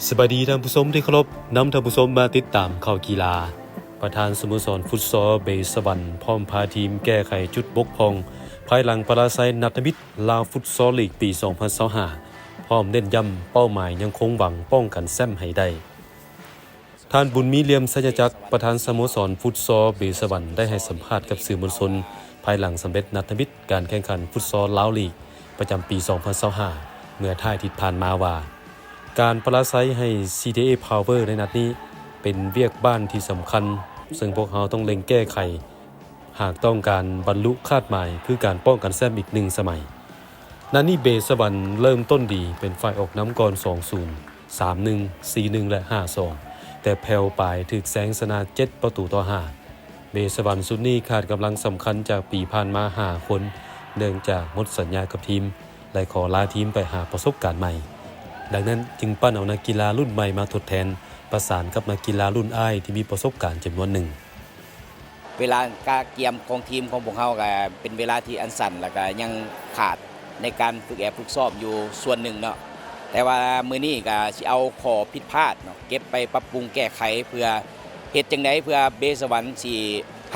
ສະບາຍດີທ່ານຜູ້ຊົມທີ່ເຄົາລົບ, ນຳທ່ານຜູ້ຊົມມາຕິດຕາມຂ່າວກິລາ. ປະທານສະໂມສອນຟຸດຊໍເບສະຫວັນ ພ້ອມພາທີມແກ້ໄຂຈຸດບົກຜ່ອງ ພາຍຫຼັງປະລາໄຊນັດທຳອິດລາວຟຸດຊໍລີກປີສອງພັນຊາວຫ້າ ພ້ອມເນັ້ນຢ້ຳເປົ້າໝາຍຍັງຄົງຫວັງປ້ອງກັນແຊ້ມໃຫ້ໄດ້. ທ່ານ ບຸນມີ ຫຼ່ຽມໄຊຍະຈັກ ປະທານສະໂມສອນຟຸດຊໍເບສະຫວັນ ໄດ້ໃຫ້ສຳພາດກັບສື່ມວນຊົນ ພາຍຫຼັງສຳເລັດນັດທຳອິດການແຂ່ງຂັນຟຸດຊໍລາວລີກ ປະຈຳປີສອງພັນຊາວຫ້າ ເມື່ອທ້າຍທິດຜ່ານມາວ່າ ການປະລາໄຊໃຫ້ ຊີ ທີ ເອ ພາວເວີ ໃນນັດນີ້ ເປັນວຽກບ້ານທີ່ສຳຄັນ, ເຊິ່ງພວກເຮົາຕ້ອງເລັ່ງແກ້ໄຂ ຫາກຕ້ອງການບັນລຸຄາດໝາຍ ຄືການປ້ອງກັນແຊ້ມອີກໜຶ່ງສະໄໝ. ນັດນີ້ເບສະຫວັນເລີ່ມຕົ້ນດີ ເປັນຝ່າຍອອກນຳກ່ອນ ສອງສູນ, ສາມໜຶ່ງ, ສີ່ໜຶ່ງ ແລະ ຫ້າສອງ ແຕ່ແຜ່ວປາຍຖືກແຊງຊະນະ ເຈັດປະຕູຕໍ່ຫ້າ. ເບສະຫວັນຊຸດນີ້ຂາດກຳລັງສຳຄັນຈາກປີຜ່ານມາຫ້າຄົນ ເນື່ອງຈາກໝົດສັນຍາກັບທີມ ແລະ ຂໍລາທີມໄປຫາປະສົບການໃໝ່. ດັ່ງນັ້ນຈຶ່ງປັ້ນເອົານັກກິລາລຸ້ນໃໝ່ມາທົດແທນ, ປະສານກັບນັກກິລາລຸ້ນອ້າຍທີ່ມີປະສົບການຈຳນວນໜຶ່ງ. ເວລາກະກຽມຂອງທີມຂອງພວກເຮົາກະເປັນເວລາທີ່ອັນສັ້ນ ແລ້ວກະຍັງຂາດໃນການຝຶກແອບຝຶກຊ້ອມຢູ່ສ່ວນໜຶ່ງເນາະ. ແຕ່ວ່າມື້ນີ້ກະຊິເອົາຂໍ້ຜິດພາດເນາະ ເກັບໄປປັບປຸງແກ້ໄຂ ເພື່ອເຮັດຈັ່ງໃດເພື່ອເບສະຫວັນຊິ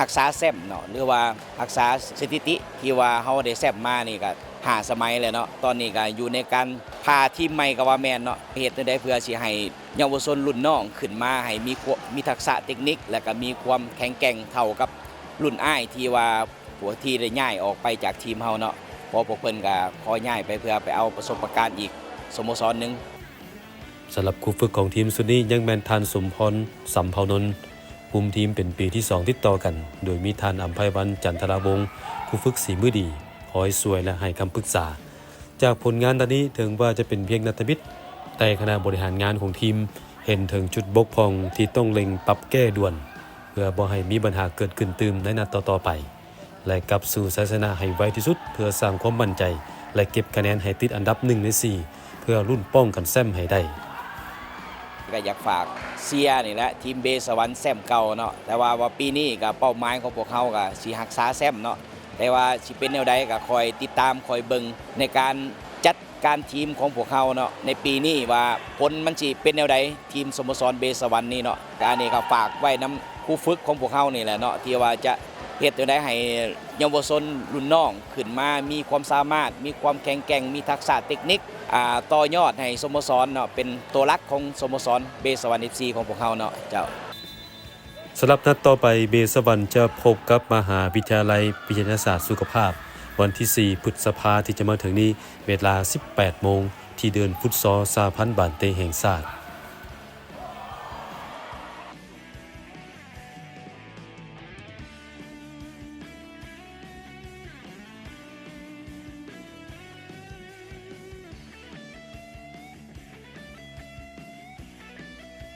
ຮັກສາແຊ້ມເນາະ ຫຼືວ່າຮັກສາສະຖິຕິທີ່ວ່າເຮົາໄດ້ແຊ້ມມານີ້ກະຫ້າສະໄໝແລ້ວເນາະ. ຕອນນີ້ກະຢູ່ໃນການພາທີມໃໝ່ກໍວ່າແມ່ນເນາະ ເຮັດຈັ່ງໃດເພື່ອຊິໃຫ້ ເຍົາວະຊົນລຸ້ນນ້ອງຂຶ້ນມາໃຫ້ມີຄວາມ ມີທັກສະເຕັກນິກ ແລະກະມີຄວາມແຂງແກ່ງເທົ່າກັບລຸ້ນອ້າຍທີ່ວ່າ ຜູ້ທີ່ໄດ້ຍ້າຍອອກໄປຈາກທີມເຮົາເນາະ. ເພາະພວກເພິ່ນກະຂໍຍ້າຍໄປເພື່ອໄປເອົາປະສົບປະການອີກສະໂມສອນໜຶ່ງ. ສຳລັບຄູຝຶກຂອງທີມຊຸດນີ້ຍັງແມ່ນທ່ານ ສົມພອນ ສຳເພົານົນ, ຄຸມທີມເປັນປີທີສອງຕິດຕໍ່ກັນ ໂດຍມີທ່ານ ອຳໄພວັນ ຈັນທະລາວົງ, ຄູຝຶກສີມືດີ, ຄອຍຊ່ວຍ ແລະ ໃຫ້ຄຳປຶກສາ. ຈາກຜົນງານນັດນີ້ເຖິງວ່າຈະເປັນພຽງນັດທຳອິດ, ແຕ່ຄະນະບໍລິຫານງານຂອງທີມເຫັນເຖິງຈຸດບົກຜ່ອງທີ່ຕ້ອງເລັ່ງປັບແກ້ດ່ວນ ເພື່ອບໍ່ໃຫ້ມີບັນຫາເກີດຂຶ້ນຕື່ມໃນນັດຕໍ່ໆໄປ ແລະ ກັບສູ່ໄຊຊະນະໃຫ້ໄວທີ່ສຸດ ເພື່ອສ້າງຄວາມໝັ້ນໃຈ ແລະ ເກັບຄະແນນໃຫ້ຕິດອັນດັບໜຶ່ງໃນສີ່ ເພື່ອລຸ້ນປ້ອງກັນແຊ້ມໃຫ້ໄດ້. ກະຢາກຝາກເຊຍນີ້ແຫຼະ ທີມເບສະຫວັນແຊ້ມເກົ່າເນາະ, ແຕ່ວ່າ ວ່າປີນີ້ກະເປົ້າໝາຍຂອງພວກເຮົາກະຊິຮັກສາແຊ້ມເນາະ. ແຕ່ວ່າຊິເປັນແນວໃດກໍຄອຍຕິດຕາມ, ຄອຍເບິ່ງໃນການຈັດການທີມຂອງພວກເຮົາເນາະ ໃນປີນີ້ວ່າຜົນມັນຊິເປັນແນວໃດ ທີມສະໂມສອນເບສະຫວັນນີ້ເນາະ. ກະອັນນີ້ກໍຝາກໄວ້ນຳຄູຝຶກຂອງພວກເຮົານີ້ແຫຼະເນາະ ທີ່ວ່າຈະເຮັດຈັ່ງໃດໃຫ້ເຍົາວະຊົນລຸ້ນນ້ອງຂຶ້ນມາມີຄວາມສາມາດ, ມີຄວາມແຂງແກ່ງ, ມີທັກສະເຕັກນິກ, ອາ, ຕໍ່ຍອດໃຫ້ສະໂມສອນເນາະ ເປັນຕົວຫຼັກຂອງສະໂມສອນເບສະຫວັນ ເອັຟຊີ ຂອງພວກເຮົາເນາະ ເຈົ້າ. ສຳລັບນັດຕໍ່ໄປ ເບສະຫວັນຈະພົບກັບມະຫາວິທະຍາໄລວິທະຍາສາດສຸຂະພາບ ວັນທີສີ່ ພຶດສະພາທີ່ຈະມາເຖິງນີ້ ເວລາສິບແປດໂມງ ທີ່ເດີ່ນຟຸດຊໍສະຫະພັນບານເຕະແຫ່ງຊາດ.